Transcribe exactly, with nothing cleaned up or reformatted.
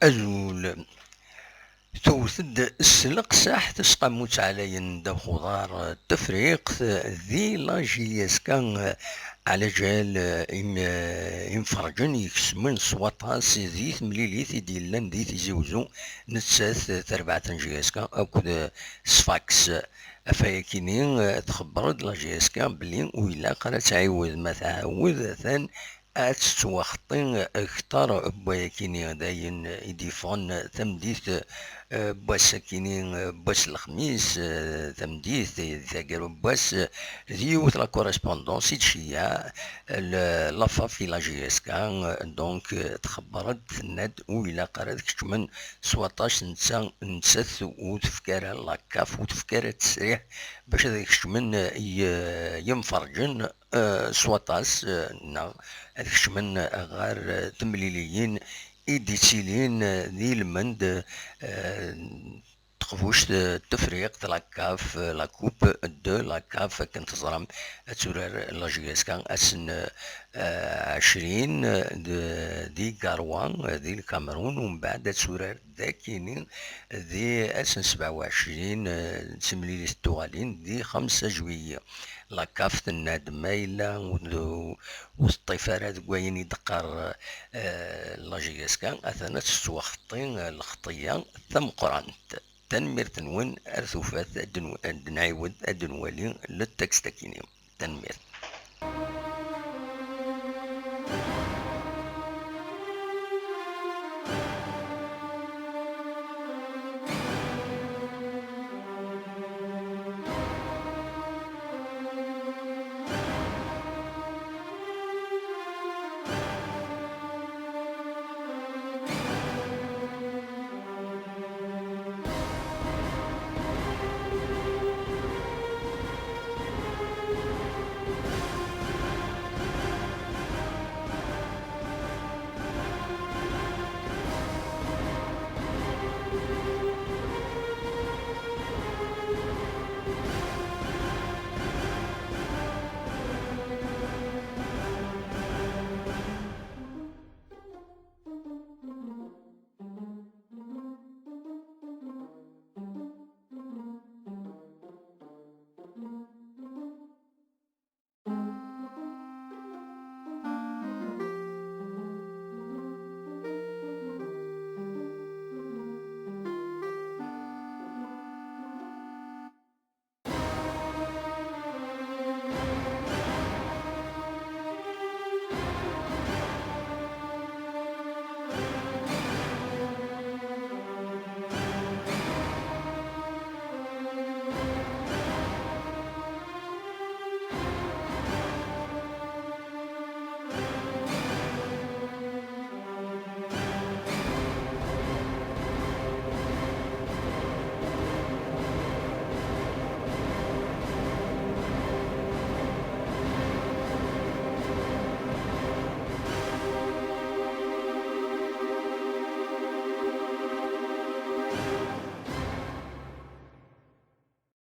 Azul. Tewwet-d s leqseḥ tesqamut ɛlayen ddabex uḍar n Tefriqt di la J S K, ɛlaǧal im-, imferǧen ikesmen s waṭas di temlilit i d-yellan di Tizi Uzzu, nettat tarbaɛt n J S K akked Sfax. Ɣef wayakini, txebber-d la J S K belli ur ilaq ara ad tɛiwed, ma tɛawed, atan ad tettwaxeṭṭi kter n wayakini. D ayen i d-yeffɣen tameddit, eh, n wass-akini, eh, n wass n lexmis, eh, tameddit, eh, di taggara n wass, eh, d yiwet la correspondance i d-tceyyeɛ, eh, l-, la FAF i la J S K, eh, donc, eh, txebber-d, tenna-d ur ilaq ara ad keččmen s waṭas, netta, nettat ur tefka ara la CAF, ur tefka ara ttesriḥ bac ad keččmen, eh, y-, yimferǧen, eh, s waṭas, eh, neɣ ad kecmen ɣer, eh, temliliyin i d-ittilin, eh, di lmend, eh, teqbuct, eh, n Tefriqt, la CAF, eh, la Coupe de la CAF, akken teẓram, ad turar la J S K ass n, eh, ɛecrin, eh, d-, di Garoua, eh, di Lkamerun, umbeɛd ad turar dakini di ass n sebɛa u ɛecrin, eh, d timlilit n tuɣalin di xemsa juillet. La CAF tenna-d ma yella ur, ur teṭṭif ara deg wayen i d-teqqar, eh, la J S K, atan ad tettwaxeṭṭi, eh, lxeṭṭiyya tameqqrant. Tanemmirt-nwen, ar tufat, ad d-nw-, ad d-nɛiwed ad d-nwali le texte akini. Tanemmirt.